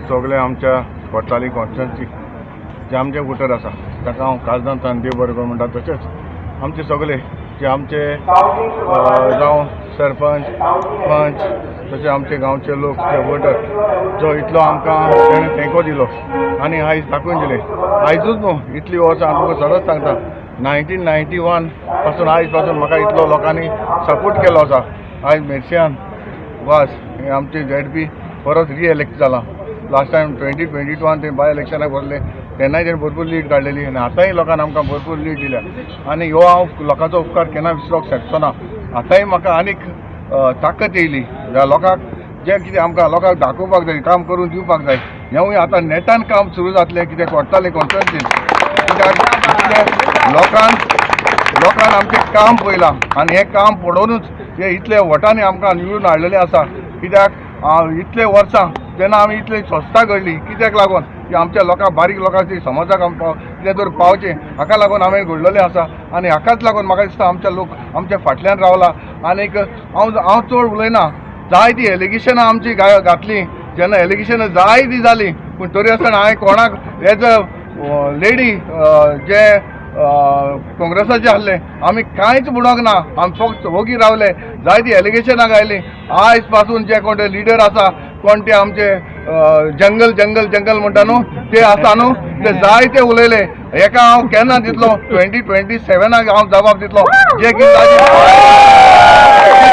सगळे आमच्या कोर्ताली कॉन्स्टिट्युएन्सी जे आमचे वोटर आसा ताका हांव काळजांतल्यान देव बरें करूं म्हणटा. तशेंच आमचे सगळे जे आमचे जावं सरपंच, पंच, तशें आमचे गांवचे लोक, जे वोटर, जो इतलो आमकां तेणें तेंको दिलो आनी आयज दाखोवन दिलें. आयजूच न्हू, इतलीं वर्सां हांव तुमकां सदांच सांगता, 1991 पासून आयज पासून म्हाका इतलो लोकांनी सपोर्ट केलो आसा. आयज मेर्शियान वास हे आमचे झेडपी परत रिएलेक्ट जाला. लास्ट टायम 2022 ते बाय इलेक्शनाक बसले तेन्नाय तेणें भरपूर लीड काडलेली आनी आतांय लोकांनी आमकां भरपूर लीड दिल्या आनी ह्यो हांव लोकांचो उपकार केन्ना विसरोंक शकचो ना. आतांय म्हाका आनीक ताकत येयली. ह्या लोकांक जें कितें आमकां लोकांक दाखोवपाक जाय, काम करून दिवपाक जाय, हेंवूय आतां नेटान काम सुरू जातलें. कितें कोरतालें कॉन्स्टिट्युएन्सीन, कित्याक इतलें लोकान आमचें काम पळयलां आनी हें काम पळोवनूच हे इतले वोटांनी आमकां निवडून हाडलेलें आसा. कित्याक इतले वर्सां जेन्ना आमी इतली संस्था घडली कित्याक लागून की आमच्या लोकांक, बारीक लोकांची, समाजाक आमकां कितें तर पावचें, हाका लागून हांवें घडलेलें आसा. आनी हाकाच लागून म्हाका दिसता आमचे लोक आमच्या फाटल्यान रावला. आनीक हांव चड उलयना. जायतीं एलिगेशनां आमची घातलीं जेन्ना, एलिगेशनां जायतीं जालीं, पूण तरी आसतना हांवें कोणाक एज अ लेडी जे काँग्रेसाचे आहले, आमी कांयच म्हणूंक ना. आमी फक्त वोगी रावले. जायतीं एलिगेशनां घायलीं. आयज पासून जे कोण ते लिडर आसा, कोण ते आमचे जंगल जंगल जंगल म्हणटा न्हू, ते आसा न्हू, ते जायते उलयले. हेका हांव केन्ना दितलो? 2027 हांव जबाब दितलो. जे कितें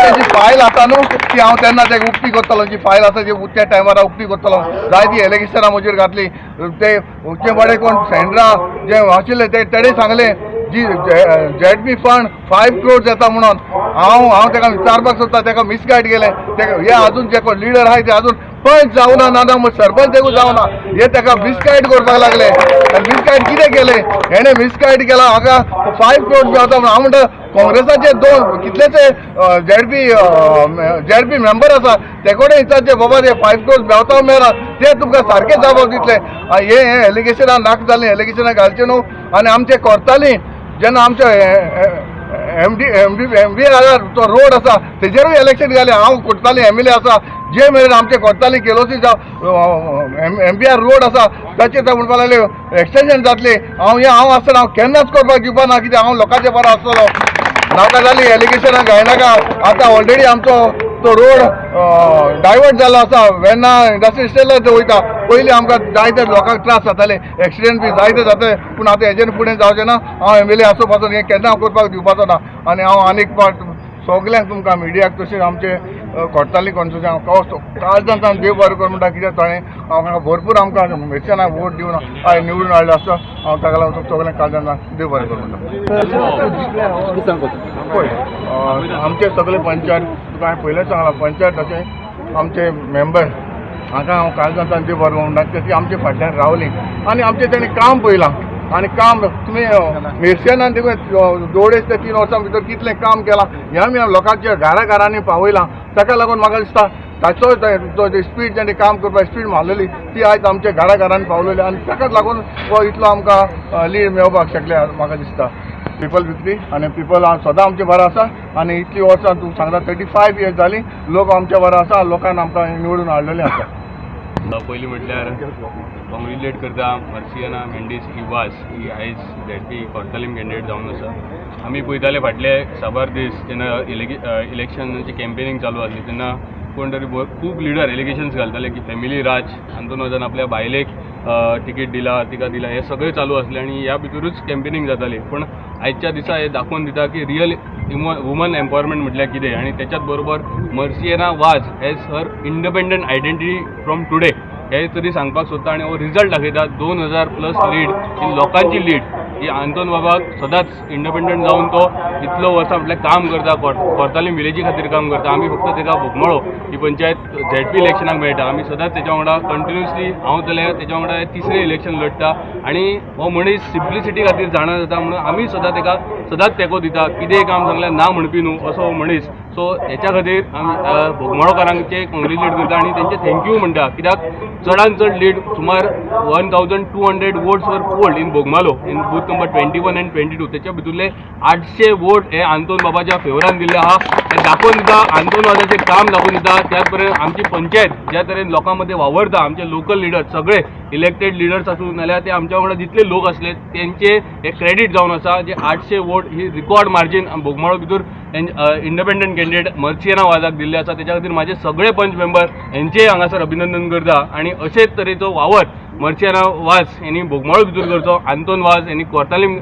तेजी फायल आसा न्हू, ती हांव तेन्ना ते उक्ती करतलो. जी फायल आसा, जी त्या टायमार उक्ती करतलो. जायती एलिगेशनां म्हजेर घातली. ते जे बडे कोण सेंड्रा जे आशिल्ले, ते तेणे सांगले जी झेडपी फंड 5 क्रोर्स येता म्हणून. हांव ताका विचारपाक सोदता, ताका मिसगायड केलें तेका. हे अजून जे कोण लिडर आहाय ते अजून पंच जावना ना ना सरपंच देखून जावना, हे ताका मिसगायड करपाक लागले. आनी मिसगायड कितें केलें हेणे? मिसगायड केला हाका 5 क्रोर्स मेळता म्हणून. हांव म्हणटा, काँग्रेसाचे दोन कितलेचे झेडपी मेंबर आसा, ते कडेन विचारचे, बाबा ते 5 क्रोर्स मेवता मेळना? ते तुमकां सारकें जबाब दितले. हे हे एलिगेशनां नाका जालीं, एलिगेशनां घालचें न्हू. आनी आमचे करताली जेन्ना आमचे एम डी तो रोड आसा, तेजेरूय इलेक्शन घालें. हांव कोरताली एमएलए आसा जे मेरेन आमचे कोरताली केलोसी जावं एमबीआर रोड आसा, ताचेर ते म्हणपाक लागले एक्सटेंशन जातली. हांव हें हांव आसतना हांव केन्नाच करपाक दिवपा ना, कित्याक हांव लोकांचे बरो आसतलो. नाका जाली एलिगेशनां घायनाका. आतां ऑलरेडी आमचो तो रोड डायवर्ट जालो आसा, वेर्ना इंडस्ट्री इस्टेटाक वयता. पयलीं आमकां जायते लोकांक त्रास जाताले, एक्सिडंट बी जायते जाताले, पूण आतां हेजेर फुडें जावचें ना. हांव एमएलए आसो पासून हें केन्ना करपाक दिवपाचो ना. आनी हांव आनीक फावट सगल्यांक तुमकां मिडियाक, तशेंच आमचे कोरताली कॉन्स्टिट्युशन, काळजांतल्यान देव बरें कर म्हणटा, कित्याक ताणें आमकां भरपूर आमकां मिरसांगाक वोट दिवन हांवें निवडून हाडलो आसा. हांव ताका लागून सगल्यांक काळजांतल्यान देव बरें कर म्हणटा. पळय, आमचे सगळे पंचायत, तुका हांवें पयलेंच सांगलां, पंचायत तशें आमचे मेंबर हांकां हांव काळजांतल्यान देव बरें म्हणटा, ती आमचे फाटल्यान रावली आनी आमचें तेणी काम पळयलां. आनी काम तुमी मिरसांगान देखून 2.5 ते 3 वर्सां भितर कितलें काम केलां, हें आमी लोकांच्या घरा घरांनी पावयलां. ताका लागून म्हाका दिसता ताचो तो स्पीड, जेणे काम करपाक स्पीड मारलेली, ती आयज आमच्या घरा घरांनी पावलेली आनी ताकाच लागून हो इतलो आमकां लीड मेळपाक शकले. म्हाका दिसता पिपल विक्ट्री आनी पिपल सदां आमचे बरो आसा. आनी इतलीं वर्सां तूं सांगता, 35 इयर्स जालीं, लोक आमच्या बरो आसा, लोकान आमकां निवडून हाडलेले आसा. पयलीं म्हटल्यार कॉंग्रेच्युलेट करता मर्सियना मेंडीस ही वास ही आयज झेडपी कोर्तालीम कॅन्डिडेट जावन आसा. आमी पळयताले फाटले साबार दीस, जेन्ना इलेक्शनाची कॅम्पेनिंग चालू आसली तेन्ना कोण तरी खूब लिडर एलिगेशन्स घालताले की फॅमिली राज, आंतोन वाजान आपल्या बायलेक तिकीट दिला, तिका दिला, हें सगळें चालू आसलें आनी ह्या भितरूच कॅम्पेनिंग जाताली. पूण आयच्या दिसा हें दाखोवन दिता की रियल वुमन एम्पावरमेंट म्हटल्यार कितें. आनी त्याच्याच बरोबर Merciana Vaz has her independent identity from today हे तरी सांगपाक सोदता. आनी हो रिजल्ट दाखयता, 2000 प्लस लीड ही लोकांची लीड ही आंतोन बाबाक सदांच इंडिपेंडंट जावन तो इतलो वर्सां म्हटल्यार काम करता, कोर्तालीम विलेजी खातीर काम करता. आमी फक्त ताका बोगमाळो ही पंचायत झेडपी इलेक्शनाक मेळटा. आमी सदांच तेच्या वांगडा कंटिन्युअसली, हांव जाल्यार तेच्या वांगडा तिसरें इलेक्शन लढटा. आनी हो मनीस सिम्प्लिसिटी खातीर जाणा जाता म्हणून आमी सदां तेका सदांच तेंको दिता. कितेंय काम सांगल्यार ना म्हणपी न्हू असो हो मनीस. सो हेच्या खातीर आमी बोगमाळोकारांचे कॉंग्रेच्युलेट करता आनी तेंचे thank you म्हणटा, कित्याक चडान चड लीड सुमार 1200 votes were polled in Bogmalo in booth number 21 and 22. तेच्या भितुरले 800 वोट हे आंतोन बाबाच्या फेवरान दिल्ले आहा. हे दाखोवन दिता, आंतोन वाजाचें काम दाखोवन दिता. त्याच तरेन आमची पंचायत ज्या तरेन लोकां मदें वावरता, आमचे लोकल लिडर्स सगळे इलेक्टेड लिडर्स आसूं नाल्यार ते आमच्या वांगडा जितले लोक आसले तेंचे हे क्रेडीट जावन आसा जे 800 वोट ही रिकॉर्ड मार्जीन बोगमाळो भितर इंडिपेंडंट कॅन्डिडेट मर्सियाना वाजाक दिल्ले आसा. तेच्या खातीर म्हाजे सगळे पंच मेंबर हेंचेय हांगासर अभिनंदन करता आनी अशेच तरेचो वावर मर्सियाना वाज यांनी बोगमाळो भितर करचो, आंतोन वाज यांनी कोर्तालीम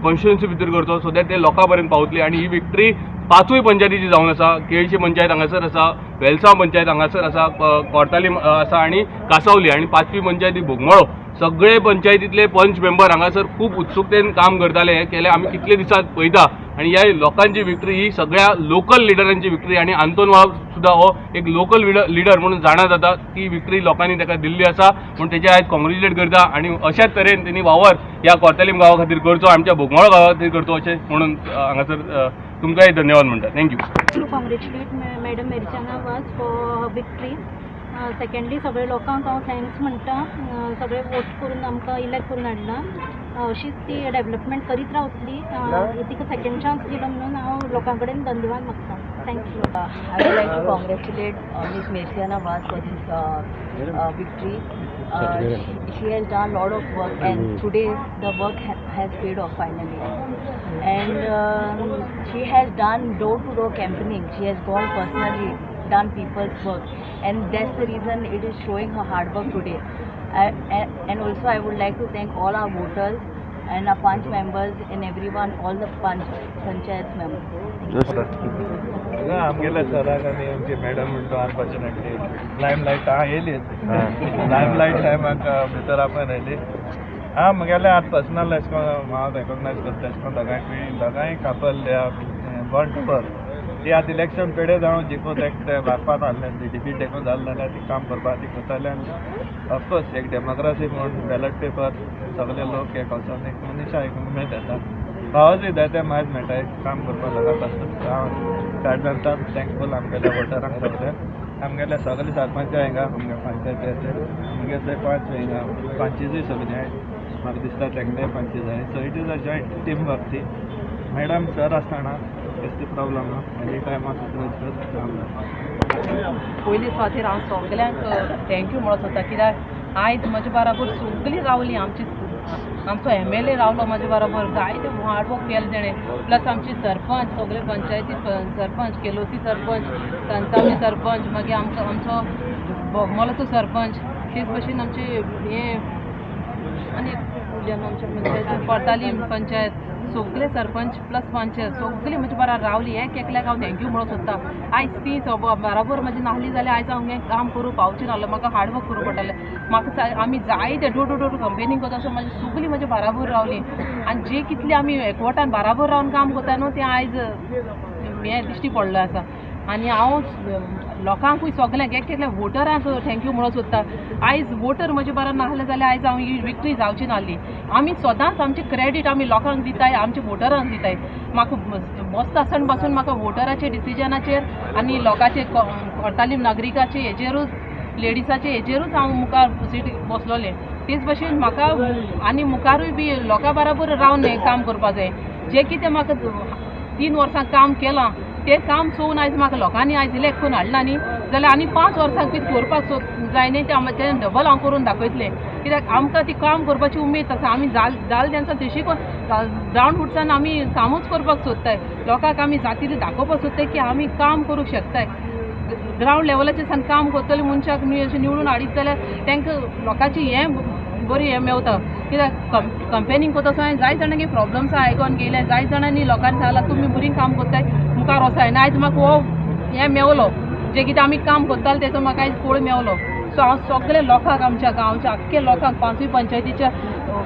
कॉन्स्टिट्युन्सी भितर करचो, सो that ते लोकां पर्यंत पावतले. आनी ही विक्ट्री पांचूय पंचायतीची जावन आसा. केळशी पंचायत हांगासर आसा, वेलसांव पंचायत हांगासर आसा, कोर्तालीम आसा आनी कासावली आनी पांचवी पंचायत ही बोगमाळो. सगळे पंचायतीतले पंच मेंबर हांगासर खूब उत्सुकतेन काम करताले. हे केले आमी कितले दिसांत पळयता आनी ह्या लोकांची विक्ट्री ही सगळ्या लोकल लिडरांची विक्ट्री आनी आंतोन वाज सुद्दां हो एक लोकल लिडर म्हणून जाणा जाता. ती विक्ट्री लोकांनी ताका दिल्ली आसा म्हूण तेजे आयज कॉंग्रेच्युलेट करता आनी अशाच तरेन तेणी वावर ह्या कोर्तालीम गांवा खातीर करचो, आमच्या बोगमाळो गांवा खातीर करचो अशें म्हणून हांगासर तुमकांय धन्यवाद म्हणटा. Thank you. To congratulate Madam Merciana Vaz for her victory. Secondly, सगळे लोकांक हांव thanks म्हणटा, सगळे वोट करून आमकां इलेक्ट करून हाडला. अशीच ती डेवलपमेंट करीत रावतली. तिका सेकंड चान्स दिलो म्हणून हांव लोकां कडेन धन्यवाद मागता. Thank you. I would like to congratulate Ms. Merciana Vaz for this victory. She has done a lot of work and today the work has paid off finally. And she has done door-to-door campaigning. She has gone personally, done people's work, and that's the reason it is showing her hard work today. And also I would like to thank all our voters and our Panch members and everyone, all the Panch Panchayat members. आमगेल्या सराक आनी आमची madam म्हणटा, unfortunately लायम light हा येयली, लायम light टायमाक भितर आपण येयली. हा, म्हगेलें आतां पर्सनल एशें कोन्न हांव रेकोगनायज करता एशें कोन्न दोगांयकूय, दोगांय couple born to work. ती आतां इलेक्शन पेडे जावन जिखून ते मारपाक आहलें, डिफीट देखून जालें जाल्यार ती काम करपा ती करताले. आनी ऑफकोर्स एक डेमोक्रेसी म्हूण बॅलट पेपर सगळे लोक एक वचोन एक मनशा एक उमेद येता, भावाजूय जायते मायज मेळटा एक काम करपाक लोकां पासून. हांव काडजांता थँकफूल आमगेल्या वोटरांक सगळे, आमगेले सगळे सरपंच हिंगा आमगे पंचायतीचे, आमगे थंय पांच हिंगा पंचीजूय सगळे आहाय. म्हाका दिसता तेंगले पंचीज आहाय. So it is a joint team work. ती मॅडम सर आसतना कसली प्रॉब्लम ना, एनी टायम काम जाता. पयली सुवातेर हांव सगल्यांक thank you म्हणत सोदता, कित्याक आयज म्हजे बराबर सगलीं रावलीं. आमची आमचो एमएलए रावलो म्हजे बरोबर, जायते हार्ड वर्क केलें तेणें. प्लस आमची सरपंच, सगळे पंचायती सरपंच, केलोसी सरपंच, कंसावली सरपंच, मागीर आमचो आमचो बोगमोलाचो सरपंच, तेच भशेन आमचे हे आनी आमच्या पंचायती कोर्तालीम पंचायत सगळे सरपंच प्लस पंचायत सगळीं म्हजे बराबर रावली. एक एकल्याक हांव thank you म्हणूंक सोदता. आयज ती बराबर म्हजी नासली जाल्यार आयज हांव हें काम करूंक पावचें नासलें. म्हाका हार्ड वर्क करूं पडटलें. म्हाका आमी जायते डोर टू डोर कंपेनींग करता आसतना म्हाजी सगळीं म्हजे बराबर रावली आनी जे कितले आमी एकवटान बराबर रावन काम करता न्हू, तें आयज हें दिश्टी पडलें आसा. आनी हांव लोकांकूय सगल्यांक एक एकल्या वोटरांक thank you म्हणूंक सोदता. आयज वोटर म्हजे बराबर नासले जाल्यार आयज हांव ही विक्ट्री जावची नासली. आमी सदांच आमचें क्रेडीट आमी लोकांक दिताय, आमच्या वोटरांक दिताय. म्हाका बसता आसतना पासून म्हाका वोटराचे डिसिजनाचेर आनी लोकांचे कोर्तालीम नागरिकाचे हेजेरूच, लेडिसाचे हेजेरूच हांव मुखार सीट बसलोलें. तेच भशेन म्हाका आनी मुखारूय बी लोकां बराबर रावन हें काम करपा जाय. जें कितें म्हाका 3 वर्सां काम केलां तें काम चोवन आयज म्हाका लोकांनी आयज इलेक्ट करून हाडला न्ही, जाल्यार आनी 5 वर्सां कितें करपाक जाय न्ही, तें तें डबल हांव करून दाखयतलें. कित्याक आमकां ती काम करपाची उमेद आसा. आमी जाल जाल तेन्ना तशी ग्रावंड फुटसान आमी कामूच करपाक सोदताय. लोकांक आमी जाती दाखोवपाक सोदताय की आमी काम करूंक शकताय. ग्रावंड लेवलाचेर सान काम करतले मनशाक न्हय अशें निवडून हाडीत जाल्यार तांकां लोकांची हें बरी हें मेवता. कित्याक कंपेनींग करता आसतना जाय जाणांक प्रॉब्लम्स आयकोन गेले, जाय जाणांनी लोकांनी सांगलां तुमी बरीं काम करताय, मुखार वचाय. आनी आयज म्हाका हो हें मेवलो, जें कितें आमी काम करताले तेचो म्हाका आयज फळ मेवलो. सो हांव सगळे लोकांक, आमच्या गांवच्या आख्खे लोकांक, पांचूय पंचायतीच्या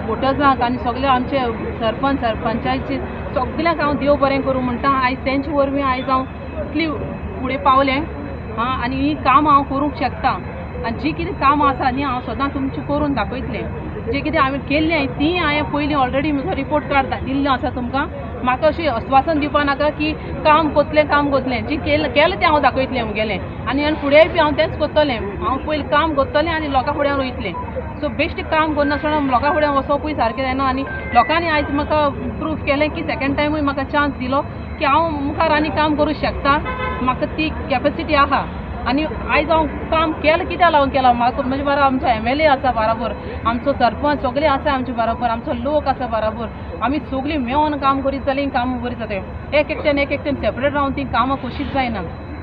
वोटर्सांक आनी सगळे आमचे सरपंच सरपंचायती सगल्यांक हांव देव बरें करूं म्हणटा. आयज तेंचे वरवीं आयज हांव इतली फुडें पावलें आं आनी ही कामां हांव करूंक शकता. आनी जी कितें कामां आसा न्ही, हांव सदां तुमचें करून दाखयतलें. जें कितें हांवें केल्लें तीं हांवें पयलीं ऑलरेडी म्हजो रिपोर्ट कार्ड दिल्लो आसा तुमकां. म्हाका अशी आस्वासन दिवपा नाका की काम कोतलें काम कोतलें, जी केलें केलें तें हांव दाखयतलें म्हगेलें आनी आनी फुडेंय बी हांव तेंच करतलें. हांव पयलीं काम करतलें आनी लोकां फुड्यान वयतलें. सो बेश्टें काम करनासतना लोकां फुड्यान वचपूय सारकें जायना. आनी लोकांनी आयज म्हाका प्रूफ केलें की सेकेंड टायमूय म्हाका चान्स दिलो की हांव मुखार आनी काम करूं शकता, म्हाका ती कॅपेसिटी आहा. आनी आयज हांव काम केलें कित्याक लागून केलां, म्हाका म्हजे बरोबर आमचो एम एल ए आसा बराबर, आमचो सरपंच सगळे आसा आमचे बराबर, आमचो लोक आसा बराबर. आमी सगळीं मेळोन काम करीत जाल्यार कामां बरीं जाता. एक एकट्यान एक एकट्यान सेपरेट रावन ती कामां कशींच जायना,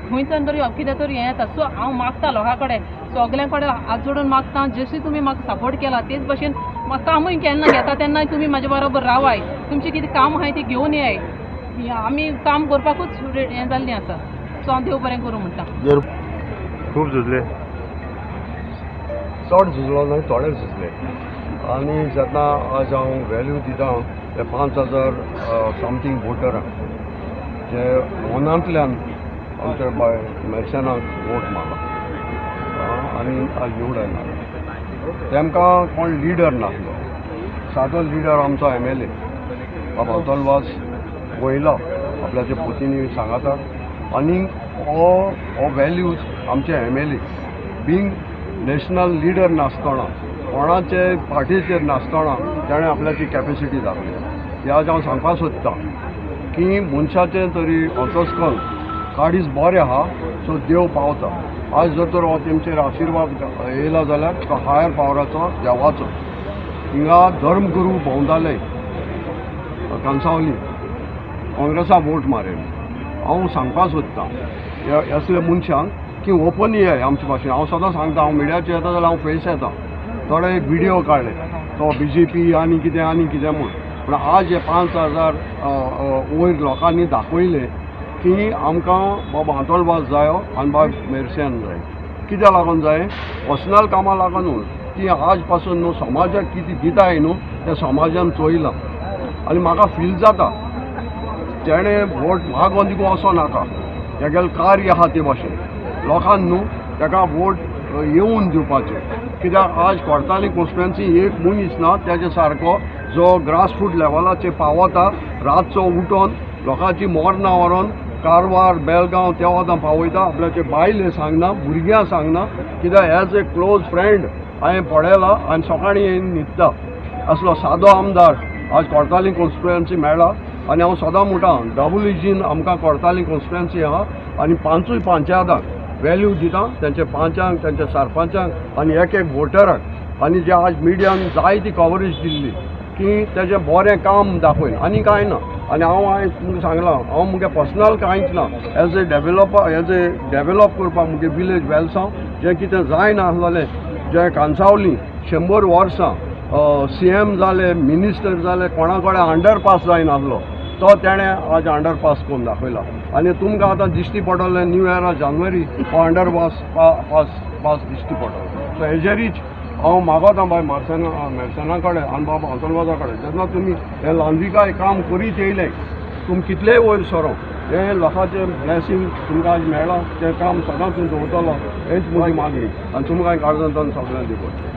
खंयच्यान तरी कितें तरी हें येता. सो हांव मागता लोकां कडेन, सगल्यां कडेन हात जोडून मागता, जशी तुमी म्हाका सपोर्ट केला तेच भशेन म्हाका कामूय केन्ना घेता तेन्नाय तुमी म्हाजे बरोबर रावाय, तुमचें कितें काम आहाय ती घेवन येयाय. आमी काम करपाकूच हें जाल्लीं आसा. सो हांव देव बरें करूं म्हणटा. खूब झुजले, चड झुजलो न्हय, थोडे झुजले. आनी जेन्ना आज हांव व्हॅल्यू दिता ते 5000 समथींग वोटरांक जे मनांतल्यान आमच्या बाय मेर्शनाक वोट मारला आनी आज निवडून आयला. तेमकां कोण लिडर नासलो, सादो लिडर आमचो एम एल ए बाब आंतोन वास वयला आपल्याच्या पोतींनी सांगाता. आनी हो हो व्हॅल्यूज आमचे M L A being national leader नासतना, कोणाचे पार्टीचेर नासतना ताणें आपल्याची कॅपेसिटी दाखयली. ही आज हांव सांगपाक सोदतां की मनशाचें तरी अंतस्कल काडीस बरें आहा, सो देव पावता. आज जर तर हो तेमचेर आशिर्वाद येयला जाल्यार तो हायर पावराचो देवाचो. हिंगा धर्मगुरू भोंवताले कांसावली, काँग्रेसाक वोट मारेल. हांव सांगपाक सोदतां असल्या मनशांक की ओपन येयाय आमचे भाशेन. हांव सदां सांगता, हांव मिडियाचेर येता जाल्यार हांव फेस येता. थोडे एक विडियो काडले तो बीजेपी आनी कितें आनी कितें म्हूण, पूण आज हे 5000 वयर लोकांनी दाखयलें की आमकां बाबा आंतोन वास जायो आनी बाब मेरशेन जाय. कित्याक लागून जाय, पर्सनल कामां लागून न्हू, ती आज पासून न्हू समाजाक कितें दिताय न्हू तें समाजान चोयलां. आनी म्हाका फील जाता तेणें वोट मागोन दिवूं असो नाका, तेगेलें कार्य आहा ते भाशेन लोकांक न्हू तेका वोट येवन दिवपाचें. कित्याक आज कोर्ताली कॉन्स्टिट्युएन्सी एक मनीस ना तेजे सारको जो ग्रासरूट लेवलाचेर पावता, रातचो उठोन लोकांची मोरनां व्हरोन कारवार बेलगांव त्या वतां पावयता. आपल्याचे बायले सांगना, भुरग्यां सांगना, कित्याक एज ए क्लोज फ्रेंड हांवें पळयला आनी सकाळीं येवन न्हिदता असलो सादो आमदार आज कोर्ताली कॉन्स्टिट्युएन्सी मेळ्ळा. आनी हांव सदां म्हणटा डबल इंजीन आमकां कोर्ताली कॉन्स्टिट्युएन्सी आहा आनी पांचूय पंचायतांक वेल्यू दिता, तेंच्या पंचांक, तेंच्या सरपंचांक आनी एक एक वोटराक. आनी जे आज मिडियान जायती कवरेज दिल्ली की तेजें बरें काम दाखयन आनी कांय ना. आनी हांव हांवें तुमकां सांगलां, हांव मुगे पर्सनल कांयच ना, as a developer, as a develop करपाक मुगे विलेज वेलसांव जें कितें जायनासलें, जें कांसावली 100 वर्सां सी एम जाले, मिनिस्टर जाले, कोणा कडेन अंडरपास जायनासलो तो तेणें आज अंडरपास करून दाखयला. आनी तुमकां आतां दिश्टी पडटलें न्यू इयरा जानेवारी हो अंडरपास पास पास दिश्टी पडटलो. सो हेजेरीच हांव मागोता बाय मार्सेना मेर्सेना कडेन आनी बाबा आंतोन कडेन, जेन्ना तुमी हें ल्हानविकाय काम करीत येयले, तुमी कितलेय वयर सरो, हें लोकांचें ब्लेसींग तुमकां आज मेळ्ळां, तें काम सदांच तुमी दवरतलो हेंच म्हजी मागणी. आनी तुमकां काळजांतल्यान सगळ्यांक दिवप.